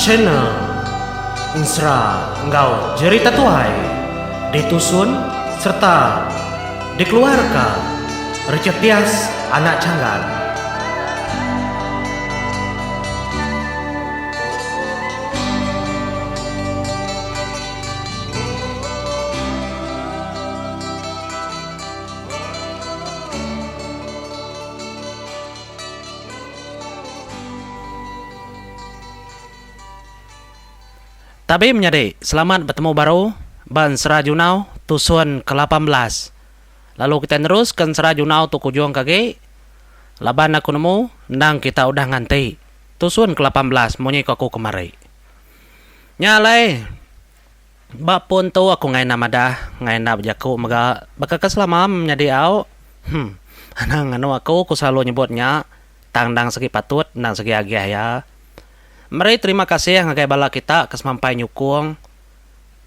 Channel Ensera enggau Jerita Tuai ditusun sereta dikeluarka Richard Dias anak Changgan. Tabi menyadi, selamat betemu baru ba Ensera Junau tusun ke 18. Lalu kitai neruska Ensera Junau tu ke ujung ke agi laban aku nemu endang kita udah nganti tusun ke 18 munyi ku aku kemari. Nya alai ba pun tu aku enggai enda madah, enggai enda bejaku mega baka ke selama menyadi au. Huh anang nganu aku ku selalu nyebut nya. Tang endang segi patut, endang segi agih iya. Meri terima kasih ngagai bala kita ke semampai nyukung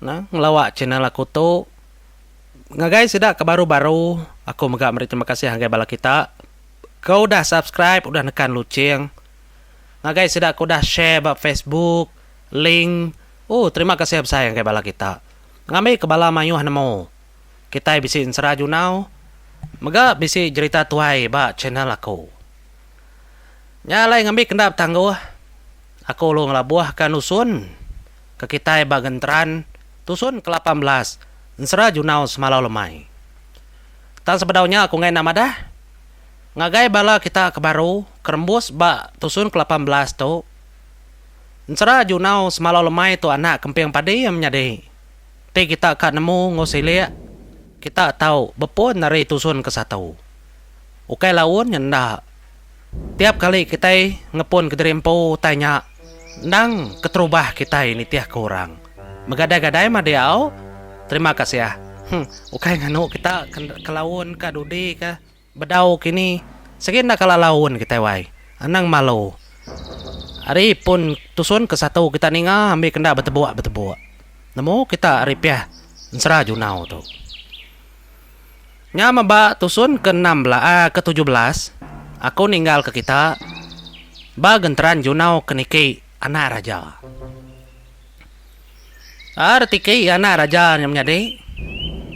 ne ngelawa channel aku tu. Ngagai sida ke baru-baru, aku mega meri terima kasih ngagai bala kita ke udah subscribe, udah nekan luching. Ngagai sida ke udah share ba Facebook, link, ooh terima kasih besai ngagai bala kita. Ngambi ke bala mayuh nemu. Kitai bisi ensera junau mega bisi jerita tuai ba channel aku. Nya alai ngambi kenda betangguh aku lalu ngelabuh ka nusun ke kitai ba genteran tusun ke 18 ensera junau semalau lemai. Tang sebedau nya aku enggai enda madah ngagai bala kita ke baru ke rembus ba tusun ke 18 tu ensera junau semalau lemai tu anak kemping padi menyadi. Ti kita ka nemu enggau silik, kita tau bepun ari tusun ke satu. Ukai laun nya enda. Tiap kali kitai ngepun kediri empu utai nya endang keterubah kitai nitihka orang. Begadai-gadai mah diau. Terima kasih. Huh, ukai nganu kita ke laun ka dudi ka. Bedau kini, sigi enda kala laun kitai wai. Anang malu. Ari pun tusun ke satu kita ninga ambi kenda betebuk-betebuk. Nemu kita ari piah ensera junau tu. Nya meba tusun ke enam bela ke 17 aku ninggal ke kita ba genteran junau ke niki anak raja. Ar tiki anak raja nya menyadi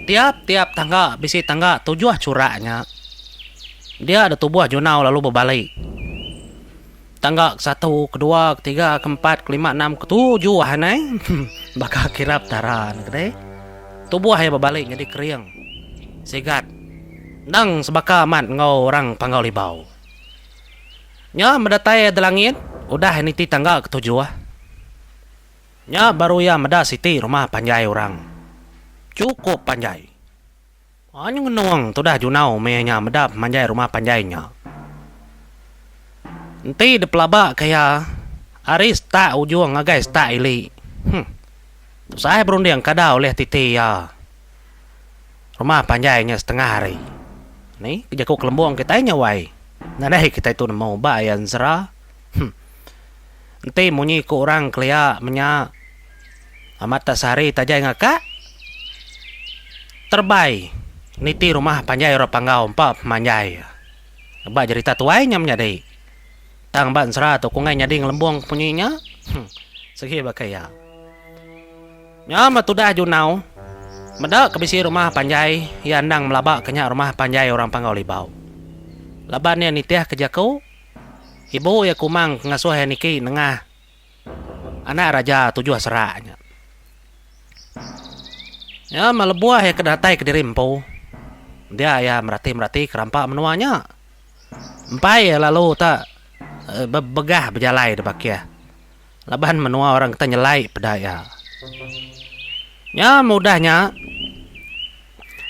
tiap-tiap tangga bisi tangga tujuh churak nya. Dia da tubuh junau lalu bebali. Tangga ke satu, kedua, ketiga, keempat, kelima, enam, ketujuh anai baka kira petara ne kedai. Tubuh iya bebali nyadi kering, sigat endang sebaka amat enggau orang Panggau Libau. Nya medatai da langit udah niti tangga ketujuh. Nya baru iya meda siti rumah panjai orang. Chukup panjai. Anyu ngenung tudah junau meh nya meda pemanjai rumah panjai nya. Enti dipelaba ka iya, ari setak ujung ngagai setak ili. Huh. Tusah berunding kada ulih titi iya. Rumah panjai nya setengah hari. Ni jaku kelembung kitai nya wai. Nadai kitai tu nemu ba iya ensera. Huh. Enti munyi ku orang kelia menya amat tak sehari tajai ngakak terebai niti rumah panjai orang Panggau empa pemanjai. Ba jerita tuai nya menyadi. Tang ba ensera tu ku enggai nyadi ngelembung munyi nya. Huh. Segi baka iya. Nya meh tudah Junau meda ke bisi rumah panjai iya endang melaba ke nya rumah panjai orang Panggau Libau. Laban iya nitih ke jaku. Ibu iya Kumang ke ngasuh iya niki nengah anak raja tujuh serak nya. Nya meh lebuh iya ke datai kediri empu, dia iya merati-merati ke rampa menua nya. Empai iya lalu te bebegah bejalai da bakih laban menua orang ke nyelai peda iya. Nya meh udah nya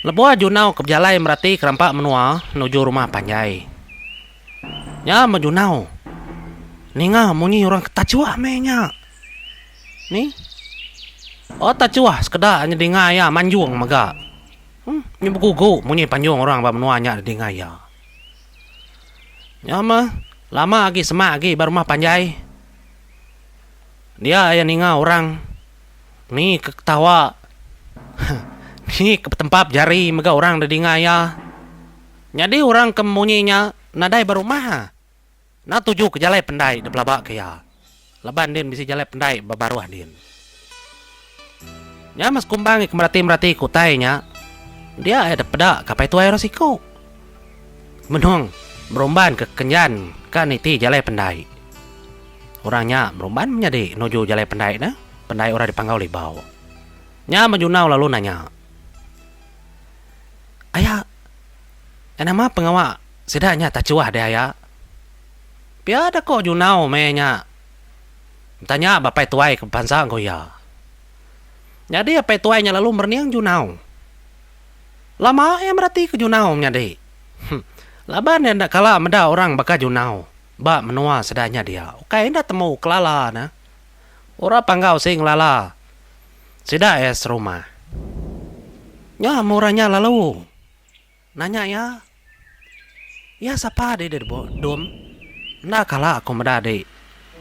lebuh Junau ke bejalai merati ke rampa menua nuju rumah panjai. Nya meh junau. Ninga munyi orang ke tachuh meh nya. Ni. Oh tachuh sekeda nya dinga iya manjung mega. Huh nya begugu munyi panjung orang ba menua nya dinga iya. Nya meh lama agi semak agi ba rumah panjai. Dia iya ninga orang ni ke ketawa. Ni ke betempap jari mega orang da dinga iya. Nyadi orang ke munyi nya nadai ba rumah. Enda tuju ke jalai pendai dipelaba ke iya. Laban din bisi jalai pendai ba baruh din. Nya meh sekumbang ke merati-merati ke utai nya, dia iya depeda ka apai tuai orang siku. Menung berumban ke kenjan ka niti jalai pendai. Orang nya berumban menyadi nuju jalai pendai ne, pendai orang di Panggau Libau. Nya meh Junau lalu nanya. Aya, nama pengawa sida nya tachuh deh aya? Pia deh ko Junau meh nya betanya ba apai tuai ke bebansa enggau iya. Nyadi apai tuai nya lalu merening Junau. Lama iya mereti ke Junau menyadi. Laban iya enda kala meda orang baka Junau ba menua sida nya dia. Ukai enda temu kelala ne. Orang Panggau sigi ngelala sida iya serumah. Nya meh orang nya lalu. Nanya iya, Iya sapa dih deh Dum? Enda kala aku meda dih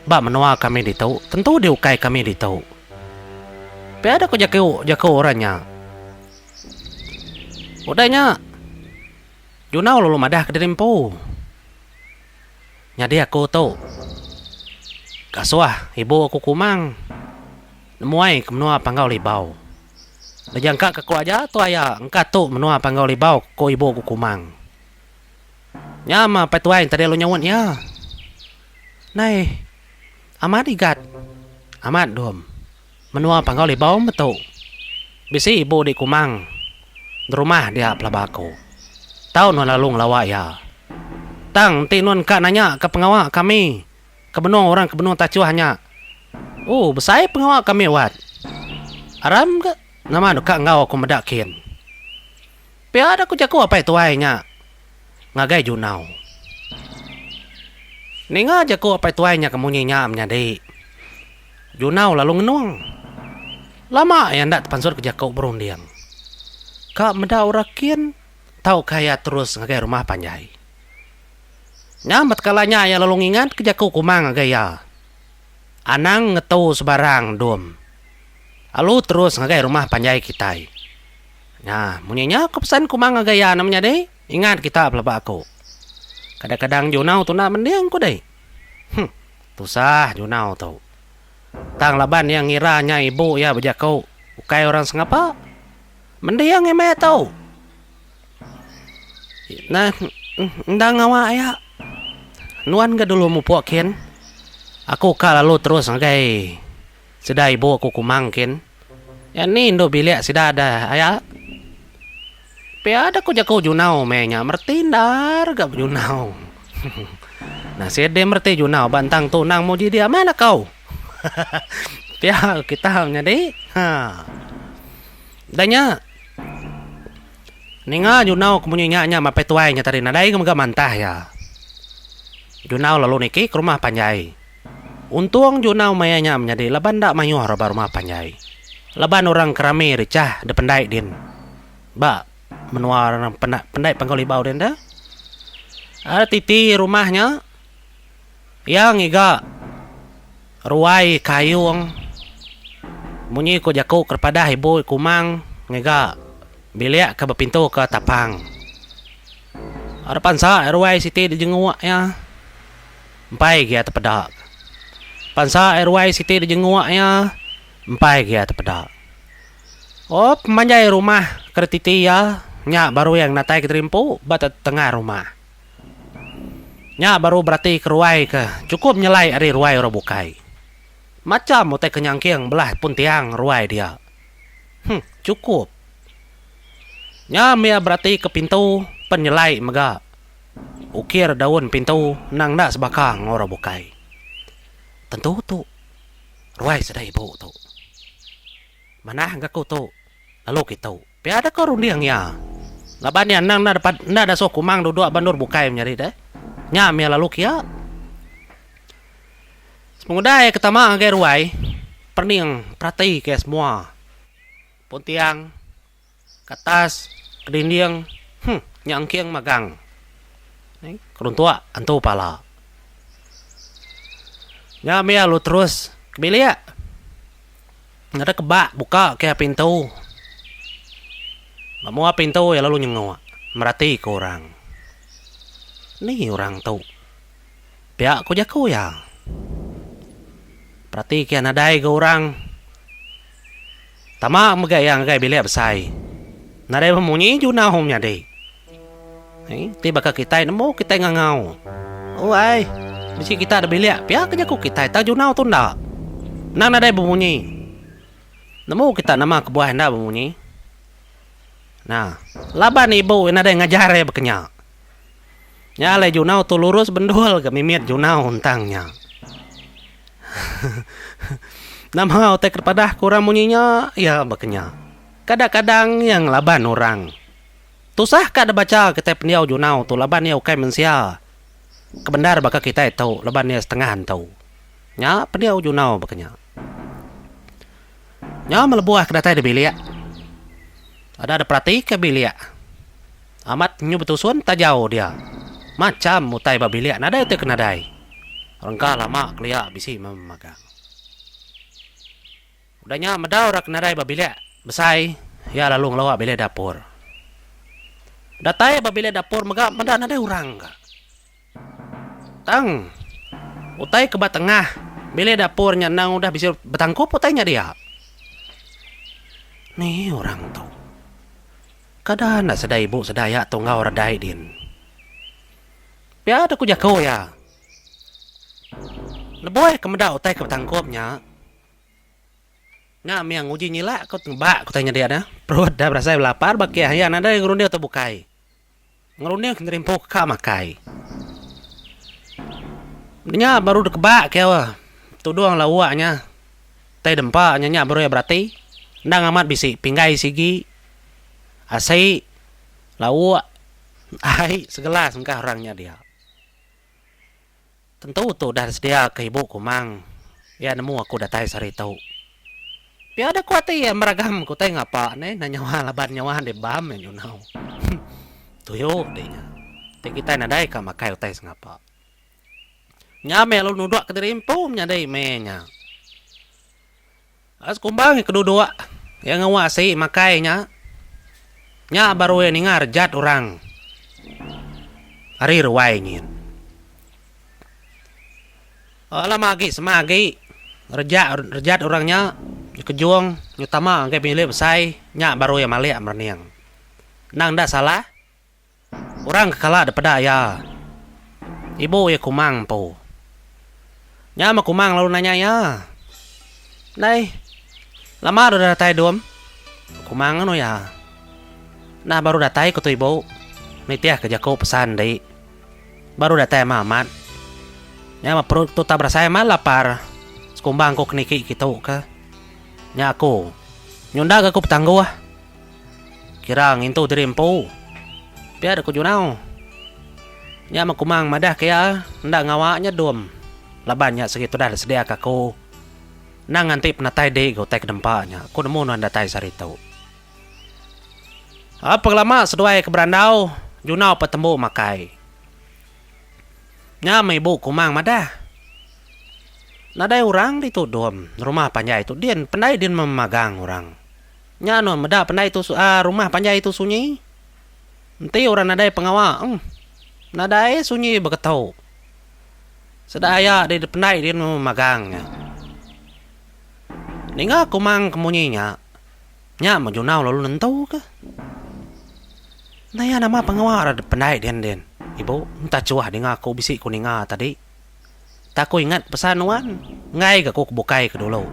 ba menua kami ditu, tentu dih ukai kami ditu. Pia deh ku jaku jaku orang nya. Udah nya, Junau lalu madah ke diri empu. Nyadi aku tu kasuh ibu aku Kumang nemuai ke menua Panggau Libau. Bejangka ke ku aja tu aya engka tu menua Panggau Libau ku ibu ku Kumang. Nya mah apai tuai tadi lalu nyaut iya. Nai amat igat amat dom menua Panggau Libau meh tu. Bisi ibu di Kumang nerumah dia pelaba aku. Tau nuan lalu ngelawa iya. Tang enti nuan ka nanya ka pengawa kami Ke benung orang ke benung tachuh nya. Ooh besai pengawa kami wat. Aram ga nama deka enggau aku meda kin. Pia da ku jaku apai tuai nya ngagai Junau. Ninga jaku apai tuai nya ke munyi nya menyadi Junau lalu ngenung. Lama iya enda tepansut ke jaku berunding. Ka meda orang kin tauka iya terus ngagai rumah panjai. Nya betekala nya iya lalu ngingatka jaku Kumang ngagai iya. Anang ngetu sebarang dum. Lalu terus ngagai rumah panjai kitai. Nya, munyi nya ku pesan Kumang ngagai iya nama nyadi, ingat kita pelaba aku. Kadang-kadang Junau tu enda mending ku deh. Huh, tusah Junau tu. Tang laban iya ngira nya ibu iya bejaku ukai orang sengapa. Mending iya meh tu. Nah, enda ngawa iya. Nuan ga dulu mupuk kin. Aku ka lalu terus ngagai sida ibu aku Kumang kin. Iya ni indu bilik sida da aya. Pia da ku jaku Junau meh nya mereti endar ga Junau. Nasit deh mereti Junau ba entang tu endang muji dia meh lakau. Pia kita nyadi. Ha. Udah nya. Ninga Junau ke munyi nya nya mapai tuai nya tadi nadai ga mega mantah iya. Junau lalu niki ke rumah panjai. Untung Junau maya nya menyadi laban enda mayuh reba rumah panjai. Laban orang ke rami richah dependai din ba menua orang pendai Panggau Libau din deh. Ari titi rumah nya iya ngiga Ruai Kayung munyi ku jaku kerepadah ibu Kumang ngiga bilik ke bepintu ke tapang. Ari pansa ruai siti dijenguk iya empai gia tepeda. Pansa ruai siti dijenguk iya empai gia tepeda. Oh pemanjai rumah ke dititi iya nya baru iya ngenatai ke diri empu ba tengah rumah. Nya baru berati ke ruai ke chukup nyelai ari ruai orang bukai. Macham utai ke nyangking belah pun tiang ruai dia. Huh, chukup. Nya mih berati ke pintu pen nyelai mega. Ukir daun pintu endang enda sebaka enggau orang bukai. Tentu tu ruai sida ibu tu. Manah ga ku tu lalu kitu. Pia deka runding iya. Laban iya endang enda dapat enda dasuh Kumang duduk ba endur bukai menyadi deh. Nya mih lalu kia. Sepengudah iya ke tama ngagai ruai, pening perati ke semua. Pun tiang, ke atas, ke dinding, huh nya engking magang. Keruntuk antu pala. Nya mih lalu terus ke bilik. Ngagai kebak buka ke pintu. Ba mua pintu iya lalu nyenguk meratika orang. Ni orang tu? Pia ku jaku iya. Perati ke iya nadai ga orang. Tama mega iya ngagai bilik besai. Nadai bemunyi junau menyadi. Ti baka kitai nemu kitai ngangau. Oh ai, bisi kita da bilik pia ke jaku kitai tang junau tu enda. Endang nadai bemunyi. Nemu kita nama kebuah enda bemunyi? Nah, laban ibu iya nadai ngajar iya baka nya. Nya alai junau tu lurus bendul ga mimit junau entang nya. Nama utai ke dipadah ke orang munyi nya iya baka nya. Kadang-kadang iya ngelaban orang. Tusah ka dibacha kitai pendiau junau tu laban iya ukai mensia ke bendar baka kitai tu laban iya setengah antu. Nya pendiau junau baka nya. Nya melebuh ke datai di bilik. Ada diperatika bilik. Amat nyu betusun tajau dia. Macham utai ba bilik nadai utai ke nadai. Rengka lama kelia bisi memagang. Udah nya meda orang ke nadai ba bilik besai, iya lalu ngelawa bilik dapur. Datai ba bilik dapur mega meda nadai orang ga. Tang, utai ke ba tengah bilik dapur nya endang udah bisi betangkup utai nya dia. Ni orang tu. Kada enda sida ibu sida aya tu enggau redai din. Pia deh ku jaku iya. Lebuh ke meda utai ke betangkup nya, Nya mih nguji nyilak ko tebak ko tai nyadi dah. Perut dah berasai belapar ba kiah iya nadai ngerunding utai bukai. Ngerunding ke ngerimpu ke ka makai. Nya baru dikebak ke tudung lauk nya tai dempa nya nya baru iya berati endang amat bisi pinggai sigi asi lauk ai segelas engkah orang nya dia. Tentu tu udah disediaka ibu Kumang. Iya nemu aku datai sehari tu. Pia deh ku ati iya meragam ku utai ngapa neh enda nyawa laban nyawa deh bam iya junau. Tuyu deh nya. Ti kitai nadai ka makai utai sengapa. Nya meh lalu nudok kediri empu menyadi meh nya. Sekumbang iya ke duduk, iya ngawa asi makai nya. Nya baru iya ninga rejat orang ari ruai nyin. Lama agi sema agi rejat rejat orang nya kejung nyu tama ngagai bilik besai nya baru iya malik merening. Endang enda salah. Orang ke kala dipeda iya, ibu iya Kumang empu. Nya meh Kumang lalu nanya iya, Ndai, lama deh datai dum? Ku Kumang nganu iya. Nah baru datai ku tu ibu, nitihka jaku pesan di. Baru datai amat amat. Nya meh perut tu tak berasai amat lapar sekumbang ku ke niki kitu ke. Nya aku, nyunda ga aku betangguh. Kira ngintu diri empu. Pia deh ku Junau. Nya meh Kumang madah ke iya enda ngawa nya dum laban nya sigi tudah disedia ke aku. Endang nganti penatai di ga utai ke nempa nya aku nemu nuan datai sehari tu. Pengelama seduai ke berandau Junau pa tembu makai. Nya meh ibu Kumang madah. Nadai orang ditu dum rumah panjai tu din pendai din memagang orang. Nya nuan meda pendai tu rumah panjai tu sunyi. Enti orang nadai pengawa em nadai sunyi beketu. Sida aya di pendai din magang nya. Ninga kumang ke munyi nya, nya meh junau lalu nentu ke. Enda iya nama pengawa ra pendai din din. Ibu, enta chuah dinga aku bisi ku ninga tadi. Tak aku ingat pesan nuan, enggai ga ku ke bukai ke dulu.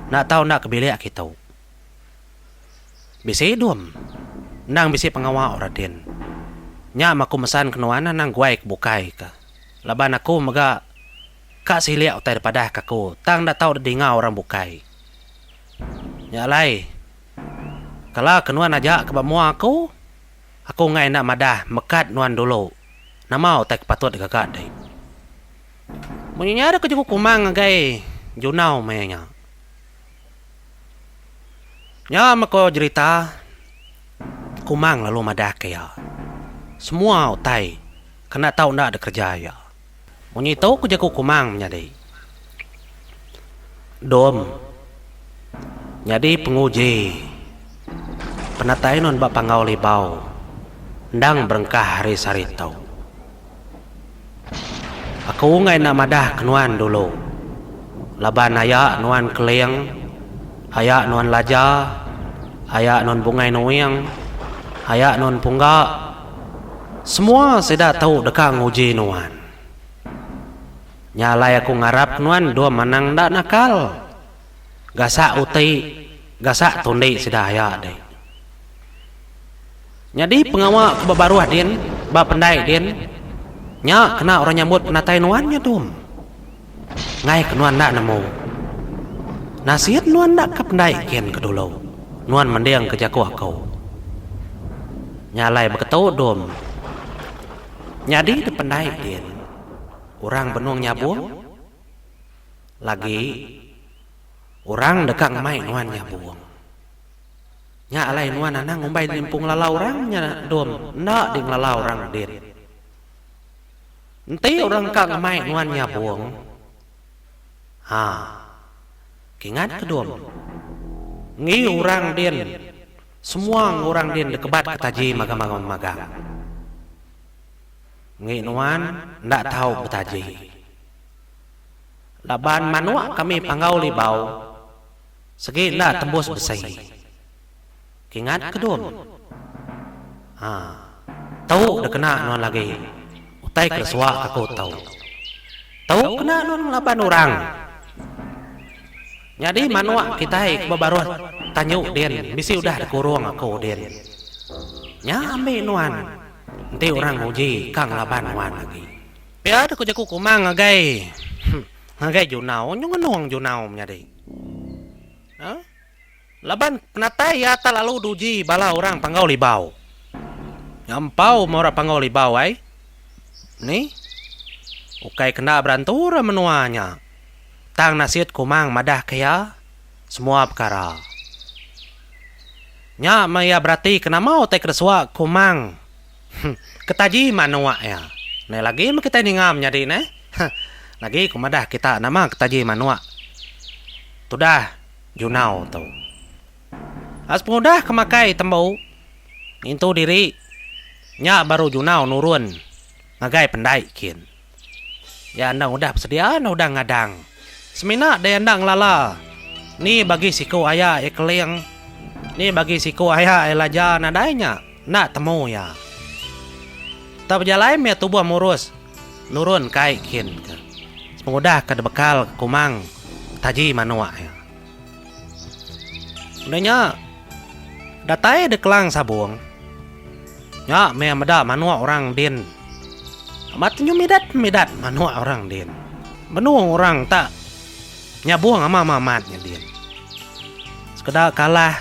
Enda tau enda ke bilik kitu. Bisi dum. Endang bisi pengawa orang din. Nya meh aku mesan ke nuan anang guai ke bukai ke. Laban aku mega ka silik utai dipadah ke aku tang enda tau didinga orang bukai. Nya alai, kala ke nuan aja ke ba mua aku, Aku enggai enda madah mekat nuan dulu nama utai ke patut digaga deh. Munyi nya deh ku jaku Kumang ngagai Junau maya nya. Nya meh ko jerita Kumang lalu madah ke iya semua utai ke enda tau enda dikereja iya. Munyi tu ku jaku Kumang menyadi. Dom. Nyadi penguji. Penatai nuan ba Panggau Libau endang berengkah ari sehari tu. Aku enggai enda madah ke nuan dulu. Laban aya nuan Keling, aya nuan Laja, aya nuan Bungai Nuing, aya nuan Pungga, semua sida tu deka nguji nuan. Nya alai aku ngarap nuan dua manang enda nakal. Gasak uti, gasak tundi sida aya deh. Nyadi pengawa ke ba baruh din, ba pendai din, nya kena orang nyambut penatai nuan nya dum. Enggai ke nuan enda nemu. Nasit nuan enda ke pendai kin ke dulu, nuan mending ke jaku aku. Nya alai beketu dum. Nyadi de pendai din, orang benung nyabung. Lagi, orang deka ngemai nuan nyabung. Nya alai nuan anang ngumbai diri empu ngelala orang nya dum enda di ngelala orang din. Enti orang ka ngemai nuan nyabung, ha kingat ke dum. Enggi orang din semua enggau orang din dikebat ke taji magang-magang. Enggi nuan enda tau betaji. Laban manuk kami Panggau Libau segi enda tembus besi. Kingat ke dum. Ha. Tu dikena nuan lagi utai ke suak aku tu. Tu kena nuan ngelaban orang. Nyadi manuk kitai ke bebaruh tanyu din bisi udah dikurung aku din. Nya ambi nuan enti orang nguji ka ngelaban nuan agi. Pia deka jaku Kumang ngagai ngagai Junau nyu ngenung Junau menyadi. Huh? Laban penatai iya tak lalu duji bala orang Panggau Libau. Nyampau meh orang Panggau Libau ai. Ni? Ukai kenda berantu ra menua nya. Tang nasit Kumang madah ke iya semua pekara. Nya meh iya berati ke nama utai ke desuak Kumang. Ketaji manuk iya. Neh lagi meh kitai ninga menyadi neh. Lagi ku madah kita nama ketaji manuk. Tudah Junau tu. As pengudah ke makai tembu ngintu diri nya baru Junau nurun ngagai pendai kin. Iya endang udah besedia enda udah ngadang. Semina deh enda ngelala ni bagi siku aya iya Keling, ni bagi siku aya iya Laja nadai nya enda temu iya. Tau bejalai mih tubuh murus nurun kai kin ke sepengudah ke dibekal ke Kumang taji manuk iya. Udah nya datai deh Kelang Sabung. Nya meh meda manuk orang din. Amat nyu midat midat manuk orang din. Benung orang tak nyabung ama ama amat nya din. Sekeda kalah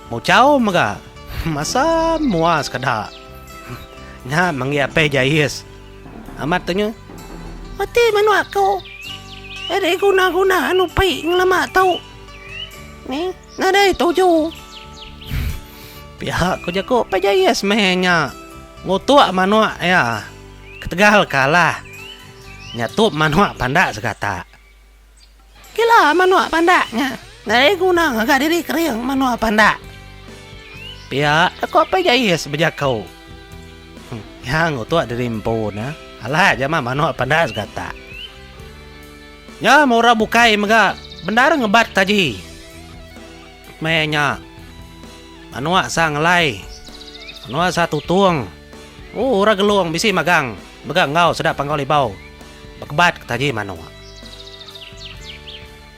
muchau mega masa mua sekeda. Nya menggi apai Jais. Amat tu nya. Mati manuk aku. Nadai guna-guna anu pi ngelama tu. Ni nadai tuju. Pia ku jaku Pak Jais meh nya ngutuk manuk iya ketegal ke alah nyatup manuk pandak segata. Gila manuk pandak nya. Nadai guna ngaga diri kering manuk pandak. Pia ku Apai Jais bejaku. Iya ngutuk diri empu ne. Alah aja mah manuk pandak segatak. Nya meh orang bukai mega bendar ngebat taji. Meh nya manuk sa ngelai, manuk sa tutung. Ooh orang Gelong bisi magang mega enggau sida Panggau Libau. Bekebat ke taji manuk.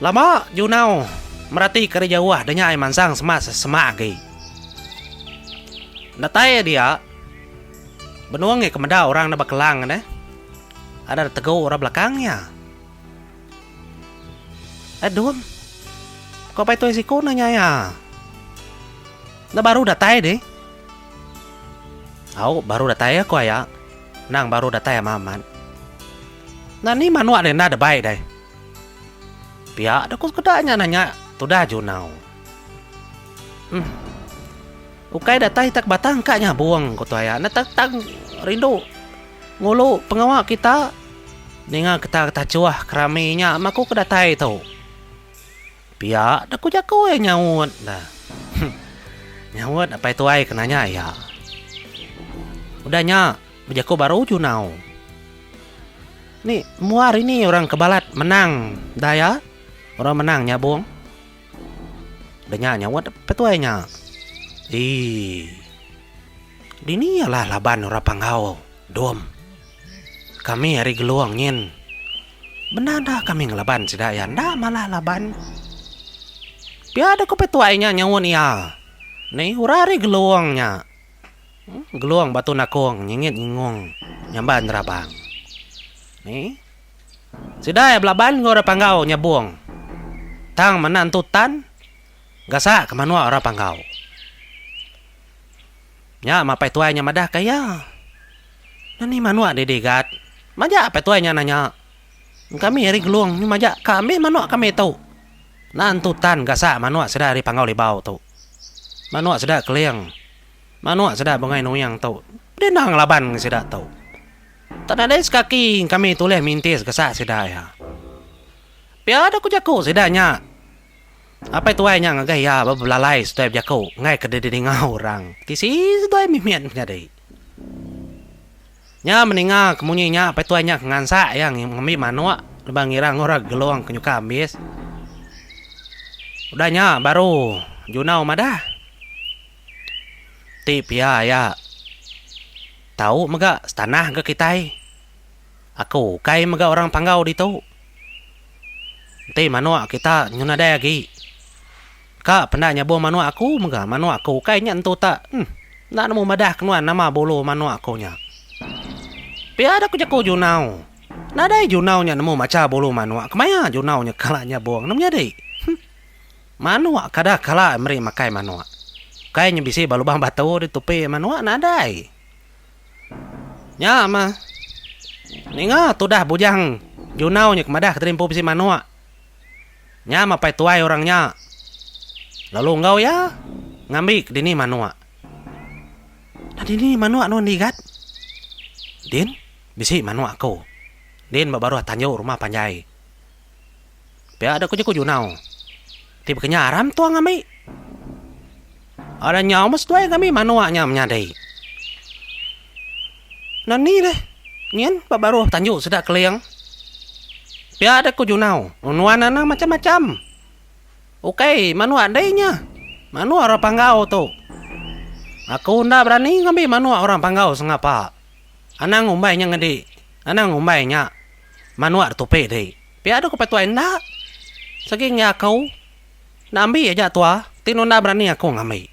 Lama Junau merati ke ari jauh da nya ai mansang semak semak agi. Datai dia benung iya ke meda orang da bekelang neh. Ada da tegu orang belakang iya. Adum. Ko pai tuai siku nanya iya. Enda baru datai dih. Au baru datai aku aya. Endang baru datai amat amat. Enda ni manuk deh enda debai deh. Pia deh ku sekeda nya nanya tudah Junau. Uhh. Ukai datai tak batang ka nyabung ku tuai aya. Enda tang tang rindu ngulu pengawa kita ninga kita tachuh kerami nya meh aku ke datai tu. Pia deh ku jaku iya nyaut ne. Nyaut apai tuai ke nanya iya. Udah nya bejaku baru Junau. Ni mua hari ni orang ke balat menang daya, orang menang nyabung. Dah nya nyaut petuai nya. Ii. Dini alah laban orang Panggau, Dom. Kami ari Gelong nyin. Bendar enda kami ngelaban sida iya enda malah laban. Pia deh ku petuai nya nyaut iya. Ni orang ari Gelong nya. Gelong batu nakong nyingit nyingong nyamban nerabang. Ni. Sida iya belaban enggau orang Panggau nyabong. Tang menda entu tan gasak ke manua orang Panggau. Nya mapai tuai nya madah ka iya. Nani manua didi gat. Majak apai tuai nya nanya. Kami ari Gelong nyu majak ka ambih manua kami tu. Enda entu tan gasak manua sida ari Panggau Libau tu. Manua sida Keling. Manuk sida bungai nuyang tu deh enda ngelaban ngan sida tu. Tak nadai sekaki kami tulih mintis gasak sida iya. Pia deh ku jaku sida nya. Apai tuai nya ngagai iya ba belalai seduai bejaku enggai ke didinga orang. Tisi seduai mimit menyadi. Nya meninga ke munyi nya apai tuai nya ke ngansak iya ngambi manuk lebuh ngira enggau orang Gelong ke nyuka ambis. Udah nya baru Junau madah. Ti pia iya tau mega setanah ga kitai. Aku ukai mega orang Panggau ditu. Enti manuk kita nyu nadai agi. Ka penda nyabung manuk aku mega manuk aku ukai nya entu ta uhh enda nemu madah ke nuan nama bulu manuk aku nya. Pia da ku jaku Junau. Nadai Junau nya nemu macha bulu manuk kemaya Junau nya kala nyabung ne menyadi. Huh. Manuk kada kala meri makai manuk. Ukai nya bisi ba lubang batu ditupi manuk nadai. Nya mah ninga tudah bujang junau nya ke madah ke tadi empu bisi manuk. Nya mah pai tuai orang nya lalu enggau iya ngambi ke dini manuk. Nah dini manuk nuan digat. Din bisi manuk aku. Din ba baruh tanju rumah panjai. Pia dek ku jaku Junau. Ti baka nya aram tua ngambi. Ada nyau meh seduai ngambi manuk nya menyadi. Nani deh nyin ba baruh tanju sida keling. Pia dek ku Junau. Nuan anang macam-macam. Ukai manuk andai nya. Manuk orang Panggau tu. Aku enda berani ngambi manuk orang Panggau sengapa. Anang ngumbai nya ngedi. Anang ngumbai nya manuk ditupi dei. Pia deh ku Pai Tuai enda. Segi enggai aku. Enda ambi aja tua ti nunda berani aku ngambi.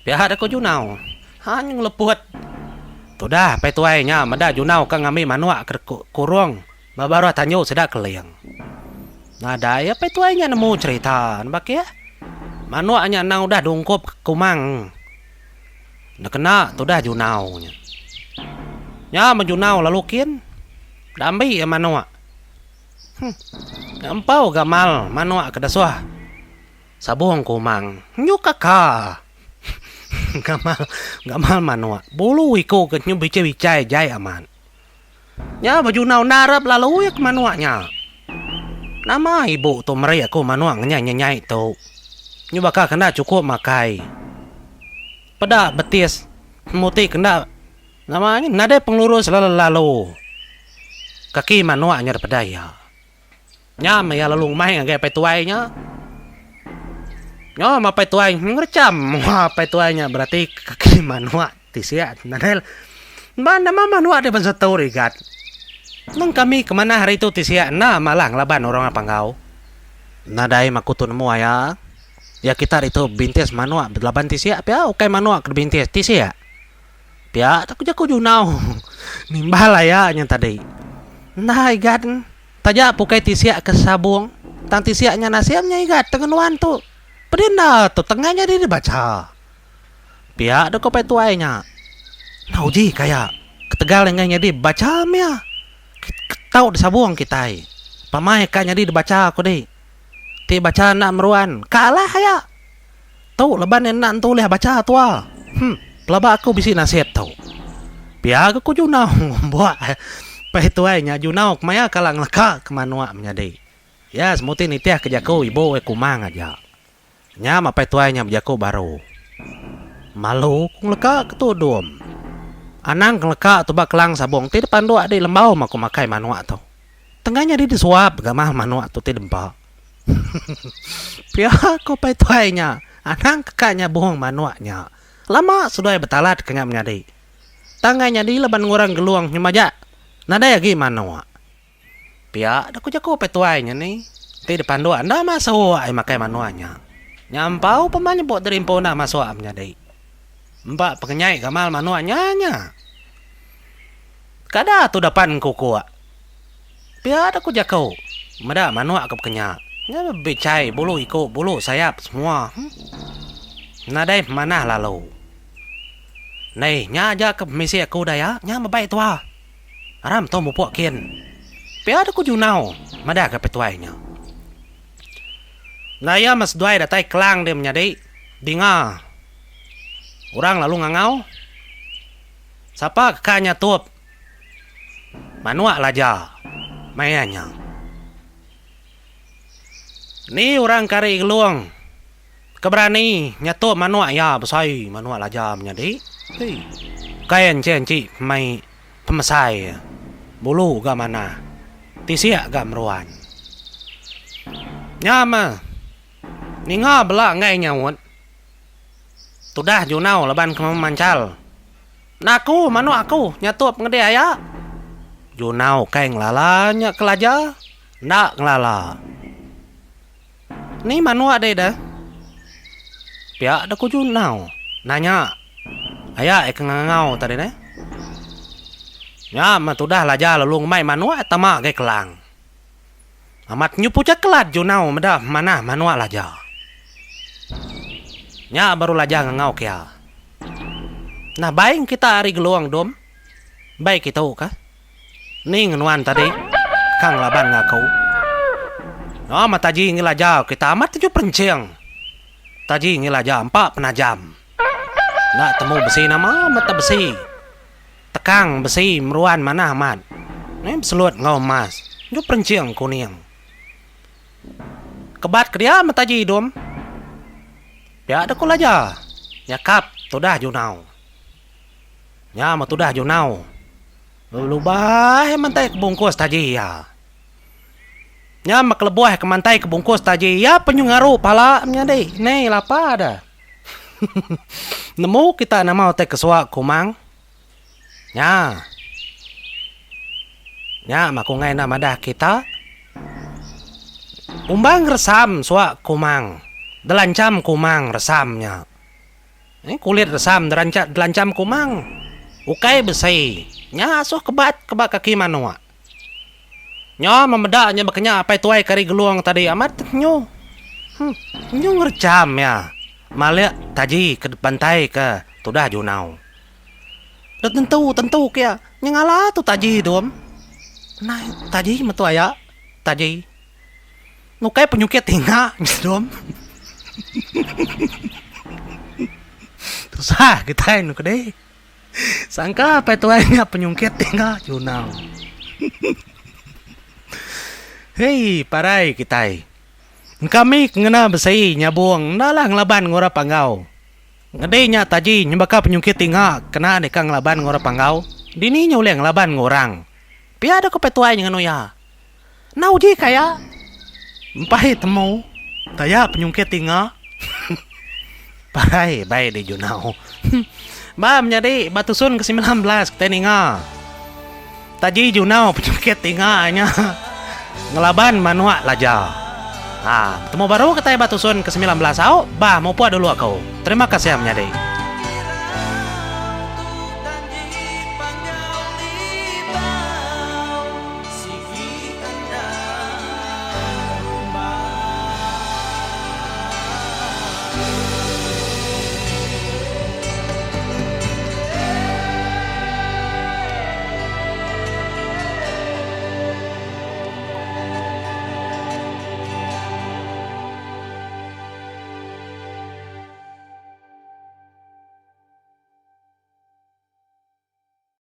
Pia deh ku Junau. Ha nyu ngeleput. Tudah Pai Tuai nya meda Junau ka ngambi manuk ke kurung ba baruh tanju sida Keling. Nadai Pai Tuai nya nemu cherita ne bakih. Manuk nya endang udah diungkup Kumang. Ne kena tudah Junau nya. Nya meh Junau lalu kin. Dambi iya manuk. Huh. Empau gamal manuk ke dasuh sabung kumang. Nyu kaka. Gamal gamal manuk. Bulu iku ke nyu bichai-bichai jai amat. Nya meh Junau enda arap lalu iya ke manuk nya. Nama ibu tu meri aku manuk ngenyai-nyenyai tu. Nyu baka ke enda chukup makai. Peda betis muti ke enda nama nya nadai pengelurus lalu kaki manuk nya daripada iya. Nya meh iya lalu ngemai ngagai apai tuai nya. Nya meh apai tuai ngerecham mua apai tuai nya berati kaki manuk ti sia nadai ba nama manuk ti bansa tu rigat. Nang kami ke manah hari tu ti sia enda malah ngelaban orang Panggau. Nadai meh aku tu nemu aya. Iya kita ditu bintis manuk laban ti sia pia ukai manuk ke dibintis ti sia. Pia ku jaku Junau nimbal aya nya tadi. Enda igat taja pun ukai tisik ke sabung tang tisik nya nasib nya igat tengan nuan tu. Pedih enda tu tengah nyadi dibacha. Pia deh ko pai tuai nya. Enda uji kaya ketegal enggai nyadi bacha mih tau disabung kitai. Pamai ka nyadi dibacha ku dih. Ti bacha enda meruan ka alah aya. Tu laban iya enda entu ulih bacha tua. Huh pelaba aku bisi nasib tu. Pia ga ku Junau ngumbuk pai tuai nya Junau kemaya kala ngeleka ke manuk menyadi. Iya semuti nitih ke jaku ibu iya Kumang aja. Nya apai tuai nya bejaku baru. Malu ku ngeleka ke tu dum. Anang ngeleka tu ba kelang sabung ti dipanduk adi lembau meh aku makai manuk tu. Tengah nyadi disuap ga mah manuk tu ti dempa. Pia ko pai tuai nya, anang ke ka nyabung manuk nya. Lama seduai betalat ke nya menyadi. Tang ngai nyadi laban ngurang gelung nyema ja nadai agi manuk. Pia da ku jaku pai tuai nya ni. Enti dipanduk enda masuk ai makai manuk nya. Nyampau pema nyebut diri empu enda masuk menyadi. Empa pengenyai gamal manuk nya nya. Kada tu dapat engkukuk. Pia da ku jaku, meda manuk ke bekenya. Nya bechai bulu iku bulu sayap semua. Nadai manah lalu. Ney nya aja ke pemisi aku daya nya mebai tua. Aram tu mupuk kin. Pia da ku Junau madah ga petuai nya. Enda iya meh seduai datai kelang dia menyadi dinga orang lalu ngangau. Sapa ke ka nyatup manuk laja maya nya. Ni orang ke ari Gelong ke berani nyatup manuk iya besai manuk laja menyadi. Hei. Ukai enchi-enchi mai pemesai iya. Bulu ga manah. Tisik ga meruan. Nya meh ninga bela enggai nyaut. Tudah Junau laban ke memanchal. Enda aku manuk aku nyatup ngedih aya. Junau kai ngelala nya ke laja enda ngelala. Ni manuk deh deh. Pia deh ku Junau nanya aya iya ke ngangau tadi neh. Nya meh tudah laja lalu ngemai manuk tama gai kelang. Amat nyu puchat kelat Junau meda manah manuk Laja. Nya baru Laja ngangau kia. Nah bai kita ari Gelong dom. Bai kitu ka. Ni ngenuan tadi ka ngelaban enggau aku. Nya mah taji ngi Laja kita amat nyu perenching. Taji ngi Laja empa penajam. Enda temu besi nama meh besi. Tekang besi meruan manah amat. Meh beselut enggau emas. Endu perenching kuning. Kebat ke dia meh taji idum. Pia deh ku Laja. Nyakap tudah Junau. Nya meh tudah Junau. Belubah iya mantai ke bungkus taji iya. Nya meh kelebuh ke mantai ke bungkus taji iya penyu ngaru pala menyadi. Nei lapa deh. Nemu kita nama utai ke suak kumang? Nya. Nya mah ku enggai enda madah kita. Umbang resam suak kumang. Delancham kumang resam nya. Eh kulit resam derancha delancham kumang. Ukai besi. Nya asuh kebat ke ba kaki manuk. Nya memeda nya bekenya apai tuai ke ari Gelong tadi amat nyu. Huh nyu ngerecham iya malik taji ke bantai ke tudah Junau. Deh tentu tentu ke iya nyengala tu taji dom. Nai taji metu aya taji. Nukai penyukit tinga nya dom. Tusah kitai nu kedi. Sangka apai tuai nya penyungkit tinga Junau. Hei parai kitai. Engka mih ke ngena besi nyabung enda lah ngelaban enggau orang Panggau. Ngedi nya taji nyebaka penyungkit tinga kena deka ngelaban enggau orang Panggau, dini nya ulih ngelaban enggau orang. Pia deh ku apai tuai nya nganu iya. Enda uji kaya. Empai temu taya penyungkit tinga. Parai bai di Junau. Ba menyadi ba tusun ke 19 kitai ninga. Taji Junau penyungkit tinga nya ngelaban manuk Laja. Ha betemu baru kitai ba tusun ke 19 au bah mupuk dulu aku. Terima kasih menyadi.